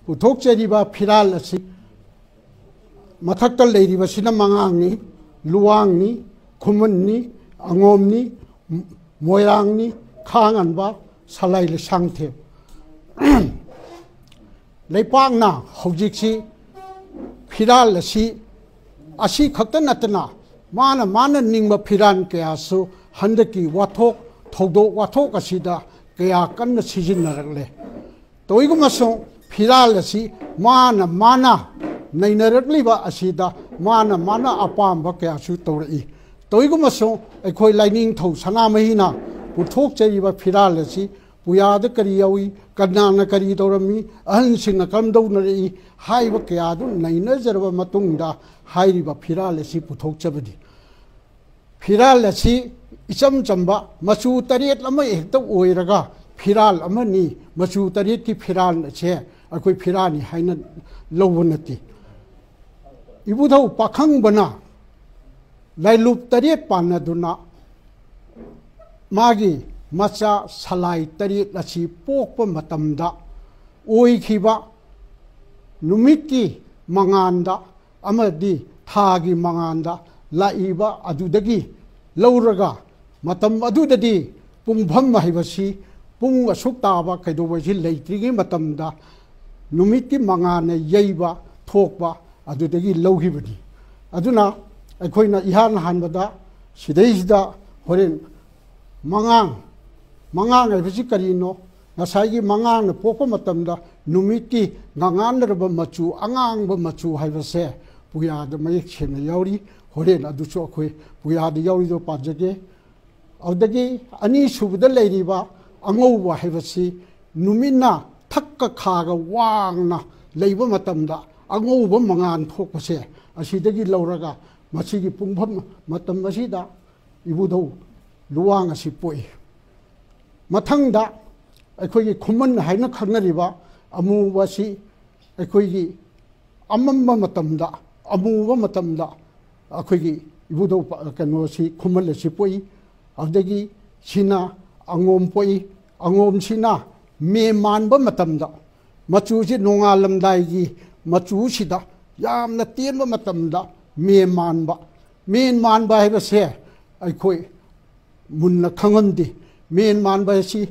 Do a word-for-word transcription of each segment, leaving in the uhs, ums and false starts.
ꯄꯨꯊꯣꯛꯆꯔꯤꯕ ꯐꯤꯔꯥꯜ ꯑꯁꯤ ꯃꯊꯛꯇ ꯂꯩꯔꯤꯕꯁꯤꯅ ꯃꯉꯥꯡꯅꯤ, ꯂꯨꯋꯥꯡꯅꯤ, ꯈꯨꯃꯟꯅꯤ, ꯑꯉꯣꯝꯅꯤ, ꯃꯣꯏꯔꯥꯡꯅꯤ, ꯈꯥꯉꯟꯕ, ꯁꯂꯥꯏ ꯂꯩꯁꯥꯡꯊꯦꯝ꯫ ꯂꯩꯄꯥꯛꯅ ꯍꯧꯖꯤꯛꯁꯤ ꯐꯤꯔꯥꯜ ꯑꯁꯤ, ꯑꯁꯤ ꯈꯛꯇ ꯅꯠꯇꯅ ꯃꯥꯅ ꯃꯥꯅ ꯅꯤꯡꯕ ꯐꯤꯔꯥꯜ ꯀꯌꯥꯁꯨ ꯍꯟꯗꯛꯀꯤ ꯋꯥꯊꯣꯛ ꯊꯧꯗꯣꯛ ꯋꯥꯊꯣꯛ ꯑꯁꯤꯗ ꯀꯌꯥ ꯀꯟꯅ ꯁꯤꯖꯤꯟꯅꯔꯛꯂꯦ꯫ ꯇꯧꯏꯒꯨꯝꯕꯁꯨꯡ ꯐꯤꯔꯥꯜ ꯑꯁꯤ ꯃꯥꯅ ꯃꯥꯅ ꯅꯩꯅꯔꯛꯂꯤꯕ ꯑꯁꯤꯗ ꯃꯥꯅ ꯃꯥꯅ ꯑꯄꯥꯝꯕ ꯀꯌꯥꯁꯨ ꯇꯧꯔꯛꯏ꯫ ꯇꯧꯏꯒꯨꯝꯕꯁꯨꯡ ꯑꯩꯈꯣꯏ ꯂꯥꯏꯅꯤꯡꯊꯧ ꯁꯅꯥꯃꯍꯤꯅ ꯄꯨꯊꯣꯛꯆꯔꯤꯕ ꯐꯤꯔꯥꯜ ꯑꯁꯤ ꯄꯨꯌꯥꯗ ꯀꯔꯤ ꯌꯥꯎꯏ, ꯀꯅꯥꯅ ꯀꯔꯤ ꯇꯧꯔꯝꯃꯤ, ꯑꯍꯜꯁꯤꯡꯅ ꯀꯔꯝꯗꯧꯅꯔꯛꯏ ꯍꯥꯏꯕ ꯀꯌꯥꯗꯨ ꯅꯩꯅꯖꯔꯕ ꯃꯇꯨꯡꯗ ꯍꯥꯏꯔꯤꯕ ꯐꯤꯔꯥꯜ ꯑꯁꯤ ꯄꯨꯊꯣꯛꯆꯕꯅꯤ꯫ ꯐꯤꯔꯥꯜ ꯑꯁꯤ ꯏꯆꯝ ꯆꯝꯕ ꯃꯆꯨ ꯇꯔꯦꯠ ꯑꯃ ꯍꯦꯛꯇ ꯑꯣꯏꯔꯒ ꯐꯤꯔꯥꯜ ꯑꯃꯅꯤ꯫ ꯃꯆꯨ ꯇꯔꯦꯠꯀꯤ ꯐꯤꯔꯥꯜ ꯑꯁꯦ ꯑꯩꯈꯣꯏ ꯐꯤꯔꯥꯜꯅꯤ ꯍꯥꯏꯅ ꯂꯧꯕ ꯅꯠꯇꯦ꯫ ꯏꯕꯨꯙꯧ ꯄꯥꯈꯪꯕꯅ ꯂꯥꯏꯂꯨꯞ ꯇꯔꯦꯠ ꯄꯥꯟꯅꯗꯨꯅ ꯃꯥꯒꯤ ꯃꯆꯥ ꯁꯂꯥꯏ ꯇꯔꯦꯠ ꯑꯁꯤ ꯄꯣꯛꯄ ꯃꯇꯝꯗ ꯑꯣꯏꯈꯤꯕ ꯅꯨꯃꯤꯠꯀꯤ ꯃꯉꯥꯟꯗ ꯑꯃꯗꯤ ꯊꯥꯒꯤ ꯃꯉꯥꯟꯗ ꯂꯥꯛꯏꯕ ꯑꯗꯨꯗꯒꯤ ꯂꯧꯔꯒ, ꯃꯇꯝ ꯑꯗꯨꯗꯗꯤ ꯄꯨꯡꯐꯝ ꯍꯥꯏꯕꯁꯤ ꯄꯨꯡ ꯑꯁꯨꯛ ꯇꯥꯕ ꯀꯩꯗꯧꯕꯁꯤ ꯂꯩꯇ꯭ꯔꯤꯉꯩ ꯃꯇꯝꯗ ꯅꯨꯃꯤꯠꯀꯤ ꯃꯉꯥꯜꯅ ꯌꯩꯕ ꯊꯣꯛꯄ ꯑꯗꯨꯗꯒꯤ ꯂꯧꯈꯤꯕꯅꯤ꯫ ꯑꯗꯨꯅ ꯑꯩꯈꯣꯏꯅ ꯏꯍꯥꯟ ꯍꯥꯟꯕꯗ ꯁꯤꯗꯩꯁꯤꯗ ꯍꯣꯔꯦꯟ ꯃꯉꯥꯡ, ꯃꯉꯥꯡ ꯍꯥꯏꯕꯁꯤ ꯀꯔꯤꯅꯣ? ꯉꯁꯥꯏꯒꯤ ꯃꯉꯥꯡꯅ ꯄꯣꯛꯄ ꯃꯇꯝꯗ ꯅꯨꯃꯤꯠꯀꯤ ꯉꯉꯥꯟꯅꯔꯕ ꯃꯆꯨ, ꯑꯉꯥꯡꯕ ꯃꯆꯨ ꯍꯥꯏꯕꯁꯦ ꯄꯨꯌꯥꯗ ꯃꯌꯦꯛ ꯁꯦꯡꯅ ꯌꯥꯎꯔꯤ꯫ ꯍꯣꯔꯦꯟ ꯑꯗꯨꯁꯨ ꯑꯩꯈꯣꯏ ꯄꯨꯌꯥꯗ ꯌꯥꯎꯔꯤꯗꯣ ꯄꯥꯖꯒꯦ꯫ ꯑꯗꯨꯗꯒꯤ ꯑꯅꯤꯁꯨꯕꯗ ꯂꯩꯔꯤꯕ ꯑꯉꯧꯕ ꯍꯥꯏꯕꯁꯤ ꯅꯨꯃꯤꯠꯅ ꯊꯛꯀ ꯈꯥꯒ ꯋꯥꯡꯅ ꯂꯩꯕ ꯃꯇꯝꯗ ꯑꯉꯧꯕ ꯃꯉꯥꯜ ꯊꯣꯛꯄꯁꯦ, ꯑꯁꯤꯗꯒꯤ ꯂꯧꯔꯒ ꯃꯁꯤꯒꯤ ꯄꯨꯡꯐꯝ ꯃꯇꯝ ꯑꯁꯤꯗ ꯏꯕꯨꯙꯧ ꯂꯨꯋꯥꯡ ꯑꯁꯤ ꯄꯣꯛꯏ꯫ ꯃꯊꯪꯗ ꯑꯩꯈꯣꯏꯒꯤ ꯈꯨꯃꯟ ꯍꯥꯏꯅ ꯈꯪꯅꯔꯤꯕ ꯑꯃꯨꯕ ꯑꯁꯤ ꯑꯩꯈꯣꯏꯒꯤ ꯑꯃꯝꯕ ꯃꯇꯝꯗ, ꯑꯃꯨꯕ ꯃꯇꯝꯗ ꯑꯩꯈꯣꯏꯒꯤ ꯏꯕꯨꯙꯧ ꯄ-, ꯀꯩꯅꯣꯁꯤ, ꯈꯨꯃꯟ ꯑꯁꯤ ꯄꯣꯛꯏ꯫ ꯑꯗꯨꯗꯒꯤ ꯁꯤꯅ ꯑꯉꯣꯝ ꯄꯣꯛꯏ꯫ ꯑꯉꯣꯝꯁꯤꯅ ꯃꯦ ꯃꯥꯟꯕ ꯃꯇꯝꯗ, ꯃꯆꯨꯁꯤ ꯅꯣꯡꯉꯥꯜꯂꯝꯗꯥꯏꯒꯤ ꯃꯆꯨꯁꯤꯗ ꯌꯥꯝꯅ ꯇꯦꯟꯕ ꯃꯇꯝꯗ ꯃꯦꯟ ꯃꯥꯟꯕ꯫ ꯃꯦꯟ ꯃꯥꯟꯕ ꯍꯥꯏꯕꯁꯦ ꯑꯩꯈꯣꯏ ꯃꯨꯟꯅ ꯈꯪꯍꯟꯗꯦ꯫ ꯃꯦꯟ ꯃꯥꯟꯕ ꯑꯁꯤ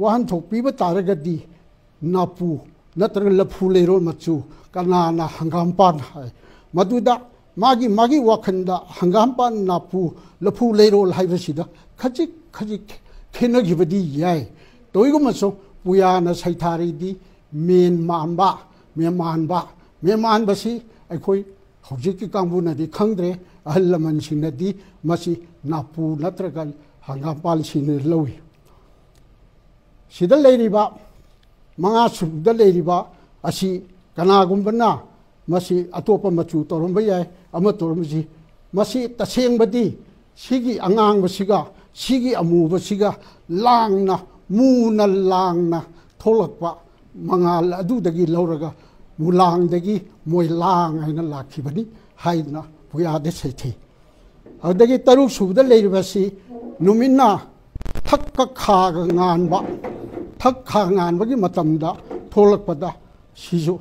ꯋꯥꯍꯟꯊꯣꯛ ꯄꯤꯕ ꯇꯥꯔꯒꯗꯤ ꯅꯥꯄꯨ ꯅꯠꯇ꯭ꯔꯒ ꯂꯐꯨ ꯂꯩꯔꯣꯜ ꯃꯆꯨ, ꯀꯅꯥꯅ ꯍꯪꯒꯥꯝꯄꯥꯟ ꯍꯥꯏ꯫ ꯃꯗꯨꯗ ꯃꯥꯒꯤ, ꯃꯥꯒꯤ ꯋꯥꯈꯜꯗ ꯍꯪꯒꯥꯝꯄꯥꯟ, ꯅꯥꯄꯨ, ꯂꯐꯨ ꯂꯩꯔꯣꯜ ꯍꯥꯏꯕꯁꯤꯗ ꯈꯖꯤꯛ ꯈꯖꯤꯛ ꯈꯦꯠꯅꯈꯤꯕꯗꯤ ꯌꯥꯏ꯫ ꯇꯧꯏꯒꯨꯝꯕꯁꯨ ꯄꯨꯌꯥꯅ ꯁꯩꯊꯥꯔꯤꯗꯤ ꯃꯦꯟ ꯃꯥꯟꯕ, ꯃꯦꯃꯥꯟꯕ꯫ ꯃꯦꯃꯥꯟꯕꯁꯤ ꯑꯩꯈꯣꯏ ꯍꯧꯖꯤꯛꯀꯤ ꯀꯥꯡꯕꯨꯅꯗꯤ ꯈꯪꯗ꯭ꯔꯦ, ꯑꯍꯜ ꯂꯃꯟꯁꯤꯡꯅꯗꯤ ꯃꯁꯤ ꯅꯥꯄꯨ ꯅꯠꯇ꯭ꯔꯒ ꯍꯪꯒꯥꯝꯄꯥꯜꯁꯤꯡꯅ ꯂꯧꯏ꯫ ꯁꯤꯗ ꯂꯩꯔꯤꯕ, ꯃꯉꯥ ꯁꯨꯕꯗ ꯂꯩꯔꯤꯕ ꯑꯁꯤ ꯀꯅꯥꯒꯨꯝꯕꯅ ꯃꯁꯤ ꯑꯇꯣꯞꯄ ꯃꯆꯨ ꯇꯧꯔꯝꯕ ꯌꯥꯏ, ꯑꯃ ꯇꯧꯔꯝꯕꯁꯤ, ꯃꯁꯤ ꯇꯁꯦꯡꯕꯗꯤ ꯁꯤꯒꯤ ꯑꯉꯥꯡꯕꯁꯤꯒ ꯁꯤꯒꯤ ꯑꯃꯨꯕꯁꯤꯒ ꯂꯥꯡꯅ, ꯃꯨꯅ ꯂꯥꯡꯅ ꯊꯣꯛꯂꯛꯄ ꯃꯉꯥꯜ ꯑꯗꯨꯗꯒꯤ ꯂꯧꯔꯒ ꯃꯨꯂꯥꯡꯗꯒꯤ ꯃꯣꯏꯂꯥꯡ ꯍꯥꯏꯅ ꯂꯥꯛꯈꯤꯕꯅꯤ ꯍꯥꯏꯗꯅ ꯄꯨꯌꯥꯗ ꯁꯩꯊꯩ꯫ ꯑꯗꯨꯗꯒꯤ ꯇꯔꯨꯛ ꯁꯨꯕꯗ ꯂꯩꯔꯤꯕꯁꯤ ꯅꯨꯃꯤꯠꯅ ꯊꯛꯀ ꯈꯥꯒ ꯉꯥꯟꯕ, ꯊꯛ ꯈꯥ ꯉꯥꯟꯕꯒꯤ ꯃꯇꯝꯗ ꯊꯣꯛꯂꯛꯄꯗ ꯁꯤꯁꯨ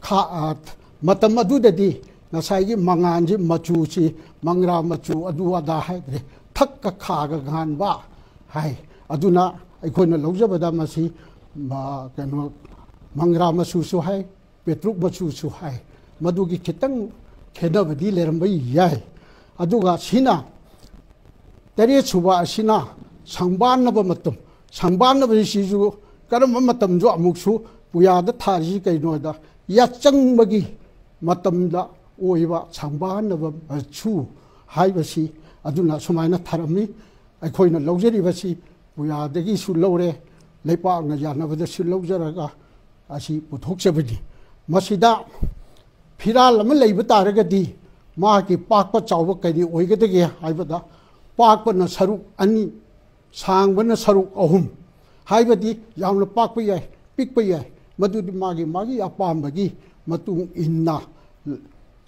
ꯈꯥ-, ꯑ, ꯃꯇꯝ ꯑꯗꯨꯗꯗꯤ ꯉꯁꯥꯏꯒꯤ ꯃꯉꯥꯟꯁꯤ, ꯃꯆꯨꯁꯤ ꯃꯪꯒ꯭ꯔꯥ ꯃꯆꯨ ꯑꯗꯨ ꯑꯗꯥ ꯍꯥꯏꯗ꯭ꯔꯦ, ꯊꯛꯀ ꯈꯥꯒ ꯉꯥꯟꯕ ꯍꯥꯏ꯫ ꯑꯗꯨꯅ ꯑꯩꯈꯣꯏꯅ ꯂꯧꯖꯕꯗ ꯃꯁꯤ, ꯃ-, ꯀꯩꯅꯣ, ꯃꯪꯒ꯭ꯔꯥ ꯃꯆꯨꯁꯨ ꯍꯥꯏ, ꯄꯦꯇ꯭ꯔꯨꯛ ꯃꯆꯨꯁꯨ ꯍꯥꯏ꯫ ꯃꯗꯨꯒꯤ ꯈꯤꯇꯪ ꯈꯦꯠꯅꯕꯗꯤ ꯂꯩꯔꯝꯕ ꯌꯥꯏ꯫ ꯑꯗꯨꯒ ꯁꯤꯅ ꯇꯔꯦꯠ ꯁꯨꯕ ꯑꯁꯤꯅ ꯁꯪꯕꯥꯟꯅꯕ ꯃꯇꯝ꯫ ꯁꯪꯕꯥꯟꯅꯕꯁꯤꯁꯨ ꯀꯔꯝꯕ ꯃꯇꯝꯗꯣ ꯑꯃꯨꯛꯁꯨ ꯄꯨꯌꯥꯗ ꯊꯥꯔꯤꯁꯤ ꯀꯩꯅꯣꯗ, ꯌꯥꯆꯪꯕꯒꯤ ꯃꯇꯝꯗ ꯑꯣꯏꯕ ꯁꯪꯕꯥꯟꯅꯕ ꯃꯆꯨ ꯍꯥꯏꯕꯁꯤ ꯑꯗꯨꯅ ꯁꯨꯃꯥꯏꯅ ꯊꯥꯔꯝꯃꯤ꯫ ꯑꯩꯈꯣꯏꯅ ꯂꯧꯖꯔꯤꯕꯁꯤ ꯄꯨꯌꯥꯗꯒꯤꯁꯨ ꯂꯧꯔꯦ, ꯂꯩꯄꯥꯛꯅ ꯌꯥꯅꯕꯗꯁꯨ ꯂꯧꯖꯔꯒ ꯑꯁꯤ ꯄꯨꯊꯣꯛꯆꯕꯅꯤ꯫ ꯃꯁꯤꯗ ꯐꯤꯔꯥꯜ ꯑꯃ ꯂꯩꯕ ꯇꯥꯔꯒꯗꯤ ꯃꯍꯥꯛꯀꯤ ꯄꯥꯛꯄ ꯆꯥꯎꯕ ꯀꯔꯤ ꯑꯣꯏꯒꯗꯒꯦ ꯍꯥꯏꯕꯗ, ꯄꯥꯛꯄꯅ ꯁꯔꯨꯛ ꯑꯅꯤ, ꯁꯥꯡꯕꯅ ꯁꯔꯨꯛ ꯑꯍꯨꯝ꯫ ꯍꯥꯏꯕꯗꯤ ꯌꯥꯝꯅ ꯄꯥꯛꯄ ꯌꯥꯏ, ꯄꯤꯛꯄ ꯌꯥꯏ, ꯃꯗꯨꯗꯤ ꯃꯥꯒꯤ, ꯃꯥꯒꯤ ꯑꯄꯥꯝꯕꯒꯤ ꯃꯇꯨꯡ ꯏꯟꯅ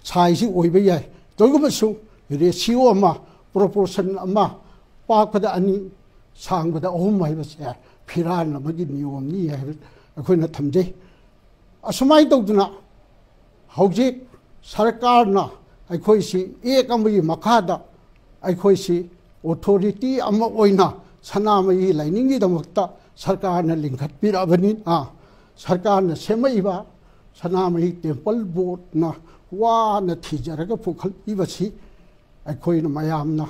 ꯁꯥꯏꯖꯁꯤ ꯑꯣꯏꯕ ꯌꯥꯏ꯫ ꯇꯧꯏꯒꯨꯝꯕꯁꯨ ꯔꯦꯁꯤꯑꯣ ꯑꯃ, ꯄ꯭ꯔꯣꯄꯣꯔꯁꯟ ꯑꯃ, ꯄꯥꯛꯄꯗ ꯑꯅꯤ, ꯁꯥꯡꯕꯗ ꯑꯍꯨꯝ ꯍꯥꯏꯕꯁꯦ ꯐꯤꯔꯥꯜ ꯑꯃꯒꯤ ꯅꯤꯌꯣꯝꯅꯤ ꯍꯥꯏꯕ ꯑꯩꯈꯣꯏꯅ ꯊꯝꯖꯩ꯫ ꯑꯁꯨꯃꯥꯏꯅ ꯇꯧꯗꯅ ꯍꯧꯖꯤꯛ ꯁꯔꯀꯥꯔꯅ ꯑꯩꯈꯣꯏꯁꯤ ꯑꯦꯛ ꯑꯃꯒꯤ ꯃꯈꯥꯗ ꯑꯩꯈꯣꯏꯁꯤ ꯑꯣꯊꯣꯔꯤꯇꯤ ꯑꯃ ꯑꯣꯏꯅ ꯁꯅꯥꯃꯍꯤ ꯂꯥꯏꯅꯤꯡꯒꯤꯗꯃꯛꯇ ꯁꯔꯀꯥꯔꯅ ꯂꯤꯡꯈꯠꯄꯤꯔꯛꯑꯕꯅꯤꯅ, ꯁꯔꯀꯥꯔꯅ ꯁꯦꯝꯃꯛꯏꯕ ꯁꯅꯥꯃꯍꯤ ꯇꯦꯝꯄꯜ ꯕꯣꯔꯗꯅ ꯋꯥꯅ ꯊꯤꯖꯔꯒ ꯄꯨꯈꯠꯂꯤꯕꯁꯤ ꯑꯩꯈꯣꯏꯅ ꯃꯌꯥꯝꯅ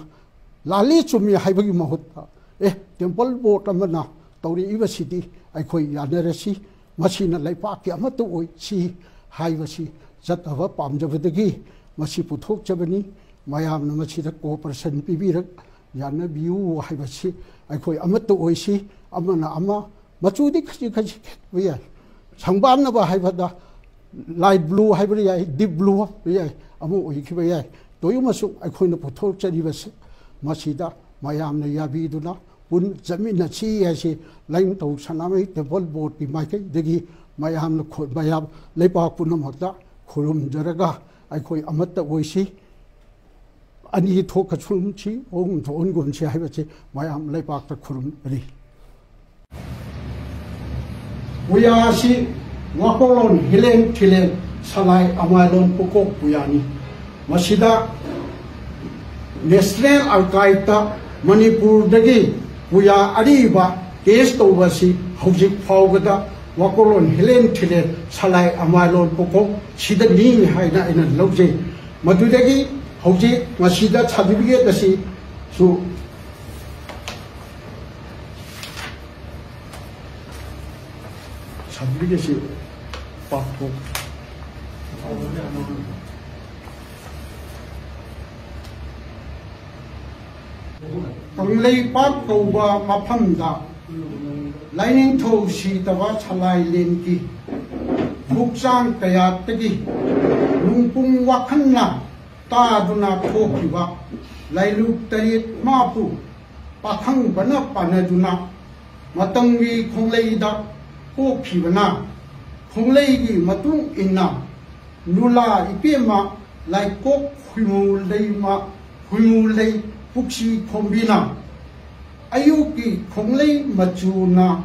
ꯂꯥꯜꯂꯤ ꯆꯨꯝꯃꯤ ꯍꯥꯏꯕꯒꯤ ꯃꯍꯨꯠꯇ, ꯑꯦ, ꯇꯦꯝꯄꯜ ꯕꯣꯔꯗ ꯑꯃꯅ ꯇꯧꯔꯛꯏꯕꯁꯤꯗꯤ ꯑꯩꯈꯣꯏ ꯌꯥꯅꯔꯁꯤ, ꯃꯁꯤꯅ ꯂꯩꯄꯥꯛꯀꯤ ꯑꯃꯠꯇ ꯑꯣꯏꯁꯤ ꯍꯥꯏꯕꯁꯤ ꯆꯠꯅꯕ ꯄꯥꯝꯖꯕꯗꯒꯤ ꯃꯁꯤ ꯄꯨꯊꯣꯛꯆꯕꯅꯤ꯫ ꯃꯌꯥꯝꯅ ꯃꯁꯤꯗ ꯀꯣꯑꯣꯄꯔꯦꯁꯟ ꯄꯤꯕꯤꯔꯛ ꯌꯥꯅꯕꯤꯌꯨ ꯍꯥꯏꯕꯁꯤ ꯑꯩꯈꯣꯏ ꯑꯃꯠꯇ ꯑꯣꯏꯁꯤ꯫ ꯑꯃꯅ ꯑꯃ ꯃꯆꯨꯗꯤ ꯈꯖꯤꯛ ꯈꯖꯤꯛ ꯈꯦꯠꯅꯕ ꯌꯥꯏ꯫ ꯁꯪꯕꯥꯟꯅꯕ ꯍꯥꯏꯕꯗ ꯂꯥꯏꯠ ꯕ꯭ꯂꯨ ꯍꯥꯏꯕ ꯌꯥꯏ, ꯗꯤꯞ ꯕ꯭ꯂꯨ ꯍꯥꯏꯕ ꯌꯥꯏ, ꯑꯃ ꯑꯣꯏꯈꯤꯕ ꯌꯥꯏ꯫ ꯇꯧꯏꯃꯁꯨ ꯑꯩꯈꯣꯏꯅ ꯄꯨꯊꯣꯛꯆꯔꯤꯕꯁꯤ ꯃꯁꯤꯗ ꯃꯌꯥꯝꯅ ꯌꯥꯕꯤꯗꯨꯅ ꯄꯨꯟꯅ ꯆꯠꯃꯤꯟꯅꯁꯤ ꯍꯥꯏꯁꯤ ꯂꯥꯏꯅꯤꯡꯊꯧ ꯁꯅꯥꯃꯍꯤ ꯇꯦꯝꯄꯜ ꯕꯣꯔꯗꯀꯤ ꯃꯥꯏꯀꯩꯗꯒꯤ ꯃꯌꯥꯝꯅ ꯈꯨ-, ꯃꯌꯥꯝ ꯂꯩꯕꯥꯛ ꯄꯨꯝꯅꯃꯛꯇ ꯈꯨꯔꯨꯝꯖꯔꯒ ꯑꯩꯈꯣꯏ ꯑꯃꯠꯇ ꯑꯣꯏꯁꯤ꯫ ꯑꯅꯤ ꯊꯣꯛꯀ ꯁꯨꯝꯁꯤ, ꯑꯍꯨꯝ ꯊꯣꯛꯍꯟꯒꯨꯝꯁꯤ ꯍꯥꯏꯕꯁꯤ ꯃꯌꯥꯝ ꯂꯩꯕꯥꯛꯇ ꯈꯨꯔꯨꯝꯅꯔꯤ꯫ ꯄꯨꯌꯥ ꯑꯁꯤ ꯋꯥꯀꯣꯛꯂꯣꯟ ꯍꯤꯂꯦꯟ ꯊꯤꯂꯦꯟ ꯁꯂꯥꯏ ꯑꯃꯥꯏꯂꯣꯟ ꯄꯨꯀꯣꯛ ꯄꯨꯌꯥꯅꯤ꯫ ꯃꯁꯤꯗ ꯅꯦꯁꯅꯦꯜ ꯑꯥꯔꯀꯥꯏꯚꯇ ꯃꯅꯤꯄꯨꯔꯗꯒꯤ ꯄꯨꯌꯥ ꯑꯔꯤꯕ ꯇꯦꯁ ꯇꯧꯕ ꯑꯁꯤ ꯍꯧꯖꯤꯛ ꯐꯥꯎꯕꯗ ꯋꯥꯀꯣꯛꯂꯣꯟ ꯍꯤꯂꯦꯟ ꯊꯤꯂꯦꯟ ꯁꯂꯥꯏ ꯑꯃꯥꯏꯂꯣꯟ ꯄꯨꯀꯣꯛ ꯁꯤꯗꯅꯤ ꯍꯥꯏꯅ ꯑꯩꯅ ꯂꯧꯖꯩ꯫ ꯃꯗꯨꯗꯒꯤ ꯍꯧꯖꯤꯛ ꯃꯁꯤꯗ ꯁꯥꯔꯇꯤꯐꯤꯀꯦꯠ ꯑꯁꯤꯁꯨ, ꯁꯥꯔꯇꯤꯐꯤꯀꯦꯠꯁꯤ ꯄꯥꯛꯊꯣꯛ ꯀꯪꯂꯩꯄꯥꯛ ꯀꯧꯕ ꯃꯐꯝꯗ ꯂꯥꯏꯅꯤꯡꯊꯧ ꯁꯤꯇꯕ ꯁꯂꯥꯏꯂꯦꯟꯒꯤ ꯍꯛꯆꯥꯡ ꯀꯌꯥꯠꯇꯒꯤ ꯂꯨꯡꯄꯨꯡ ꯋꯥꯈꯜꯅ ꯇꯥꯗꯨꯅ ꯊꯣꯛꯈꯤꯕ ꯂꯥꯏꯂꯨꯛ ꯇꯔꯦꯠ ꯃꯥꯄꯨ ꯄꯥꯈꯪꯕꯅ ꯄꯥꯟꯅꯗꯨꯅ ꯃꯇꯝꯒꯤ ꯈꯣꯡꯂꯩꯗ ꯄꯣꯛꯈꯤꯕꯅ, ꯈꯣꯡꯂꯩꯒꯤ ꯃꯇꯨꯡ ꯏꯟꯅ ꯂꯨꯂꯥ ꯏꯄꯦꯝꯃ ꯂꯥꯏꯀꯣꯛ ꯈꯨꯏꯃꯨ ꯂꯩꯃ, ꯈꯨꯏꯃꯨ ꯂꯩ ꯄꯨꯛꯁꯤ ꯈꯣꯝꯕꯤꯅ ꯑꯌꯨꯛꯀꯤ ꯈꯣꯡꯂꯩ ꯃꯆꯨꯅ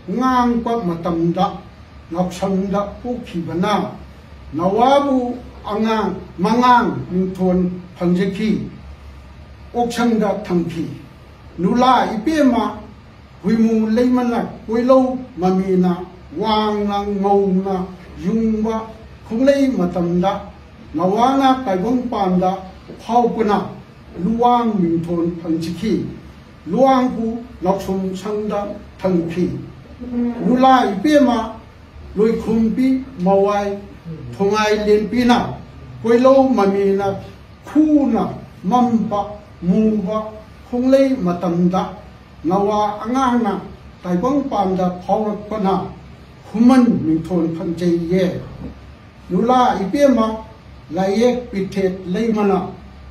ꯉꯥꯡꯕ ꯃꯇꯝꯗ ꯉꯥꯎꯁꯪꯗ ꯄꯣꯛꯈꯤꯕꯅ ꯅꯋꯥꯕꯨ ꯑꯉꯥꯡ ꯃꯉꯥꯡ ꯃꯤꯡꯊꯣꯟ ꯐꯪꯖꯈꯤ꯫ ꯑꯣꯛꯁꯪꯗ ꯊꯝꯈꯤ꯫ ꯅꯨꯂꯥ ꯏꯄꯦꯝꯃ ꯍꯨꯏꯃꯨ ꯂꯩꯃꯅ ꯀꯣꯏꯂꯧ ꯃꯃꯤꯅ ꯋꯥꯡꯅ ꯉꯧꯅ ꯌꯨꯡꯕ ꯈꯣꯡꯂꯩ ꯃꯇꯝꯗ ꯅꯋꯥꯅ ꯇꯥꯏꯕꯪ ꯄꯥꯟꯗ ꯐꯥꯎꯕꯅ ꯂꯨꯋꯥꯡ ꯃꯤꯡꯊꯣꯟ ꯐꯪꯖꯈꯤ꯫ ꯂꯨꯋꯥꯡꯕꯨ ꯂꯧꯁꯨꯝ ꯁꯪꯗ ꯊꯝꯈꯤ꯫ ꯅꯨꯂꯥ ꯏꯕꯦꯝꯃ ꯂꯣꯏꯈꯨꯝꯕꯤ ꯃꯋꯥꯏ ꯊꯣꯡꯉꯥꯏ ꯂꯦꯟꯕꯤꯅ ꯀꯣꯏꯂꯧ ꯃꯃꯤꯅ ꯈꯨꯅ ꯃꯝꯕ ꯃꯨꯕ ꯈꯣꯡꯂꯩ ꯃꯇꯝꯗ ꯅꯋꯥ ꯑꯉꯥꯡꯅ ꯇꯥꯏꯕꯪ ꯄꯥꯟꯗ ꯐꯥꯎꯔꯛꯄꯅ ꯈꯨꯃꯟ ꯃꯤꯡꯊꯣꯟ ꯐꯪꯖꯩꯌꯦ꯫ ꯅꯨꯂꯥ ꯏꯕꯦꯝꯃ ꯂꯥꯏꯌꯦꯛ ꯄꯤꯊꯦꯠ ꯂꯩꯃꯅ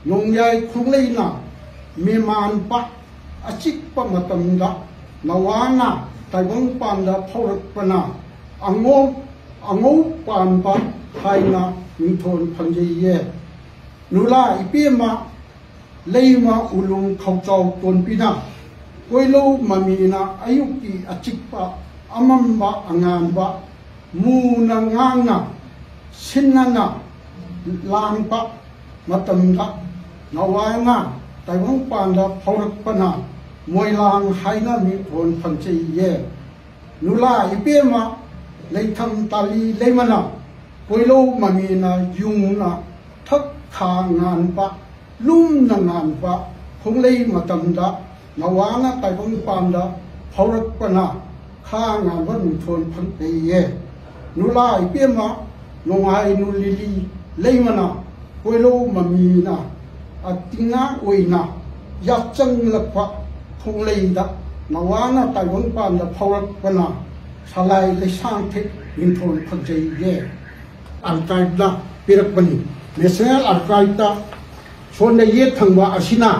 ꯅꯣꯡꯌꯥꯏ ꯈꯣꯡꯂꯩꯅ ꯃꯦꯃꯥꯟꯕ ꯑꯆꯤꯛꯄ ꯃꯇꯝꯗ ꯅꯋꯥꯅ ꯇꯥꯏꯕꯪ ꯄꯥꯟꯗ ꯐꯥꯎꯔꯛꯄꯅ ꯑꯉꯧ ꯑꯉꯧ ꯄꯥꯟꯕ ꯍꯥꯏꯅ ꯃꯤꯡꯊꯣꯟ ꯐꯪꯖꯩꯌꯦ꯫ ꯅꯨꯂꯥ ꯏꯕꯦꯝꯃ ꯂꯩꯃ ꯎꯂꯨꯝ ꯈꯧꯆꯥꯎ ꯇꯣꯟꯕꯤꯅ ꯀꯣꯏꯂꯧ ꯃꯃꯤꯅ ꯑꯌꯨꯛꯀꯤ ꯑꯆꯤꯛꯄ ꯑꯃꯝꯕ ꯑꯉꯥꯟꯕ ꯃꯨꯅ ꯉꯥꯡꯅ ꯁꯤꯟꯅꯅ ꯂꯥꯡꯕ ꯃꯇꯝꯗ ꯅꯋꯥꯅ ꯇꯥꯏꯕꯪ ꯄꯥꯟꯗ ꯐꯥꯎꯔꯛꯄꯅ ꯃꯣꯏꯔꯥꯡ ꯍꯥꯏꯅ ꯃꯤꯡꯊꯣꯟ ꯐꯪꯖꯩꯌꯦ꯫ ꯅꯨꯂꯥ ꯏꯕꯦꯝꯃ ꯂꯩꯊꯝ ꯇꯥꯂꯤ ꯂꯩꯃꯅ ꯀꯣꯏꯂꯧ ꯃꯃꯤꯅ ꯌꯨꯡꯅ ꯊꯛ ꯈꯥ ꯉꯥꯟꯕ ꯂꯨꯝꯅ ꯉꯥꯟꯕ ꯈꯣꯡꯂꯩ ꯃꯇꯝꯗ ꯅꯋꯥꯅ ꯇꯥꯏꯕꯪ ꯄꯥꯟꯗ ꯐꯥꯎꯔꯛꯄꯅ ꯈꯥ ꯉꯥꯟꯕ ꯃꯤꯡꯊꯣꯟ ꯐꯪꯂꯛꯏꯌꯦ꯫ ꯅꯨꯂꯥ ꯏꯕꯦꯝꯃ ꯅꯣꯡꯍꯥꯏ ꯅꯨꯂꯤꯂꯤ ꯂꯩꯃꯅ ꯀꯣꯏꯂꯧ ꯃꯃꯤꯅ ꯑꯇꯤꯉꯥ ꯑꯣꯏꯅ ꯌꯥꯆꯪꯂꯛꯄ ꯈꯣꯡꯂꯩꯗ ꯅꯋꯥꯅ ꯇꯥꯏꯕꯪ ꯄꯥꯟꯗ ꯐꯥꯎꯔꯛꯄꯅ ꯁꯂꯥꯏ ꯂꯩꯁꯥꯡꯊꯦꯛ ꯃꯤꯡꯊꯣꯟ ꯐꯪꯖꯩꯌꯦ꯫ ꯑꯥꯔꯀꯥꯏꯚꯅ ꯄꯤꯔꯛꯄꯅꯤ꯫ ꯅꯦꯁꯅꯦꯜ ꯑꯥꯔꯀꯥꯏꯚꯇ ꯁꯣꯟꯗ ꯌꯦꯠ ꯊꯪꯕ ꯑꯁꯤꯅ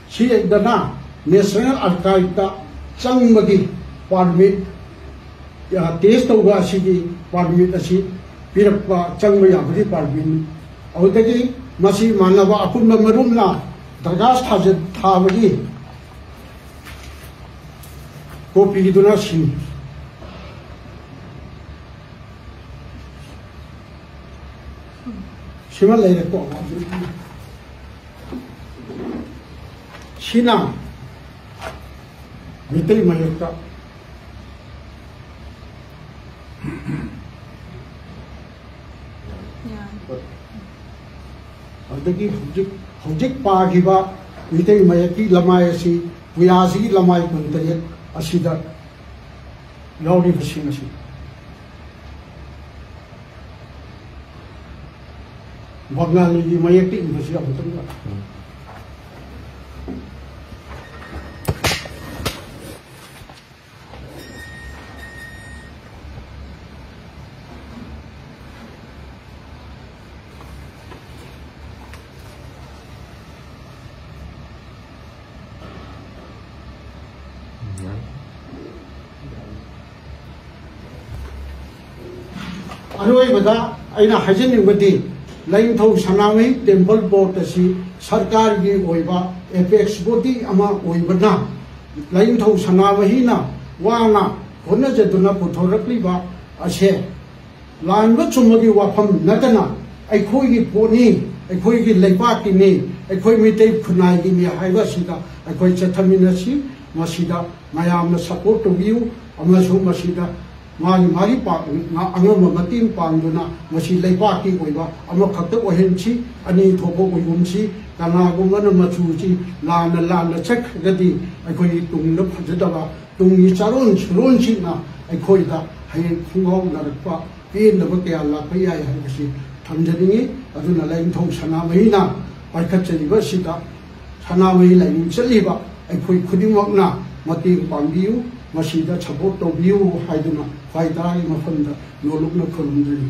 ꯁꯤꯗꯅ ꯅꯦꯁꯅꯦꯜ ꯑꯥꯔꯀꯥꯏꯚꯇ ꯆꯪꯕꯒꯤ ꯄꯥꯔꯃꯤꯠ, ꯇꯦꯁ ꯇꯧꯕ ꯑꯁꯤꯒꯤ ꯄꯥꯔꯃꯤꯠ ꯑꯁꯤ ꯄꯤꯔꯛꯄ, ꯆꯪꯕ ꯌꯥꯕꯒꯤ ꯄꯥꯔꯃꯤꯠꯅꯤ꯫ ꯑꯗꯨꯗꯒꯤ ꯃꯁꯤ ꯃꯥꯟꯅꯕ ꯑꯄꯨꯟꯕ ꯃꯔꯨꯞꯅ ꯗꯔꯈꯥꯁ ꯊꯥꯖ-, ꯊꯥꯕꯒꯤ ꯀꯣꯄꯤꯗꯨꯅ ꯁꯤꯅꯤ꯫ ꯁꯤꯃ ꯂꯩꯔꯦꯀꯣ꯫ ꯁꯤꯅ ꯃꯤꯇꯩ ꯃꯌꯦꯛꯇ ꯑꯗꯨꯗꯒꯤ ꯍꯧꯖꯤꯛ, ꯍꯧꯖꯤꯛ ꯄꯥꯈꯤꯕ ꯃꯤꯇꯩ ꯃꯌꯦꯛꯀꯤ ꯂꯃꯥꯏ ꯑꯁꯤ, ꯄꯨꯌꯥꯁꯤꯒꯤ ꯂꯃꯥꯏ ꯀꯨꯟꯇꯔꯦꯠ ꯑꯁꯤꯗ ꯌꯥꯎꯔꯤꯕꯁꯤꯡ ꯑꯁꯤ ꯕꯪꯒꯥꯂꯤꯒꯤ ꯃꯌꯦꯛꯇ ꯏꯕꯁꯤ ꯑꯃꯨꯛꯇꯪꯒ꯫ ꯑꯔꯣꯏꯕꯗ ꯑꯩꯅ ꯍꯥꯏꯖꯅꯤꯡꯕꯗꯤ, ꯂꯥꯏꯅꯤꯡꯊꯧ ꯁꯅꯥꯃꯍꯤ ꯇꯦꯝꯄꯜ ꯕꯣꯔꯗ ꯑꯁꯤ ꯁꯔꯀꯥꯔꯒꯤ ꯑꯣꯏꯕ ꯑꯦꯄꯦꯛꯁ ꯕꯣꯗꯤ ꯑꯃ ꯑꯣꯏꯕꯅ, ꯂꯥꯏꯅꯤꯡꯊꯧ ꯁꯅꯥꯃꯍꯤꯅ ꯋꯥꯅ ꯍꯣꯠꯅꯖꯗꯨꯅ ꯄꯨꯊꯣꯔꯛꯂꯤꯕ ꯑꯁꯦ ꯂꯥꯟꯕ ꯆꯨꯝꯕꯒꯤ ꯋꯥꯐꯝ ꯅꯠꯇꯅ ꯑꯩꯈꯣꯏꯒꯤ ꯄꯣꯠꯅꯤ, ꯑꯩꯈꯣꯏꯒꯤ ꯂꯩꯕꯥꯛꯀꯤꯅꯤ, ꯑꯩꯈꯣꯏ ꯃꯤꯇꯩ ꯈꯨꯟꯅꯥꯏꯒꯤꯅꯤ ꯍꯥꯏꯕ ꯑꯁꯤꯗ ꯑꯩꯈꯣꯏ ꯆꯠꯊꯃꯤꯟꯅꯁꯤ꯫ ꯃꯁꯤꯗ ꯃꯌꯥꯝꯅ ꯁꯄꯣꯔꯠ ꯇꯧꯕꯤꯌꯨ ꯑꯃꯁꯨꯡ ꯃꯁꯤꯗ ꯃꯥꯒꯤ ꯃꯥꯒꯤ ꯄꯥꯡ-, ꯑꯉꯝꯕ ꯃꯇꯦꯡ ꯄꯥꯡꯗꯨꯅ ꯃꯁꯤ ꯂꯩꯕꯥꯛꯀꯤ ꯑꯣꯏꯕ ꯑꯃꯈꯛꯇ ꯑꯣꯏꯍꯟꯁꯤ, ꯑꯅꯤ ꯊꯣꯛꯄ ꯑꯣꯏꯍꯟꯁꯤ꯫ ꯀꯅꯥꯒꯨꯝꯕꯅ ꯃꯆꯨꯁꯤ ꯂꯥꯟꯅ ꯂꯥꯟꯅ ꯆꯠꯈ꯭ꯔꯒꯗꯤ ꯑꯩꯈꯣꯏꯒꯤ ꯇꯨꯡꯗ ꯐꯖꯗꯕ, ꯇꯨꯡꯒꯤ ꯆꯥꯔꯣꯟ ꯁꯨꯔꯣꯟꯁꯤꯡꯅ ꯑꯩꯈꯣꯏꯗ ꯍꯌꯦꯡ ꯈꯣꯡꯒꯥꯎꯅꯔꯛꯄ ꯄꯦꯟꯗꯕ ꯀꯌꯥ ꯂꯥꯛꯄ ꯌꯥꯏ ꯍꯥꯏꯕꯁꯤ ꯊꯝꯖꯅꯤꯡꯏ꯫ ꯑꯗꯨꯅ ꯂꯥꯏꯅꯤꯡꯊꯧ ꯁꯅꯥꯃꯍꯤꯅ ꯄꯥꯏꯈꯠꯆꯔꯤꯕ ꯑꯁꯤꯗ ꯁꯅꯥꯃꯍꯤ ꯂꯥꯏꯅꯤꯡ ꯆꯠꯂꯤꯕ ꯑꯩꯈꯣꯏ ꯈꯨꯗꯤꯡꯃꯛꯅ ꯃꯇꯦꯡ ꯄꯥꯡꯕꯤꯌꯨ, ꯃꯁꯤꯗ ꯁꯄꯣꯔꯠ ꯇꯧꯕꯤꯌꯨ ꯍꯥꯏꯗꯨꯅ ꯈ꯭ꯋꯥꯏ ꯇꯔꯥꯒꯤ ꯃꯐꯝꯗ ꯅꯣꯂꯨꯛꯅ ꯈꯨꯔꯨꯝꯖꯔꯤ꯫